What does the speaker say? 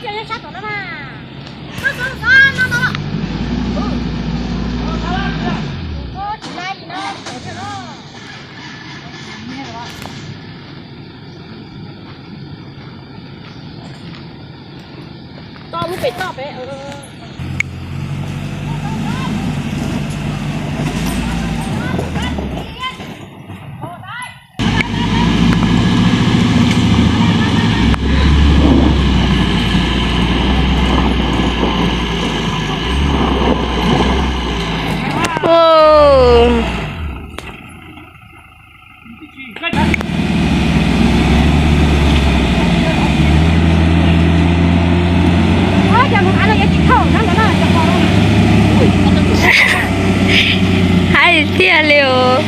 Cov nyob sab tom no na. Xov xov no no. Tsis laib li no. Toj lub pem toj pem. Hais tiag li os.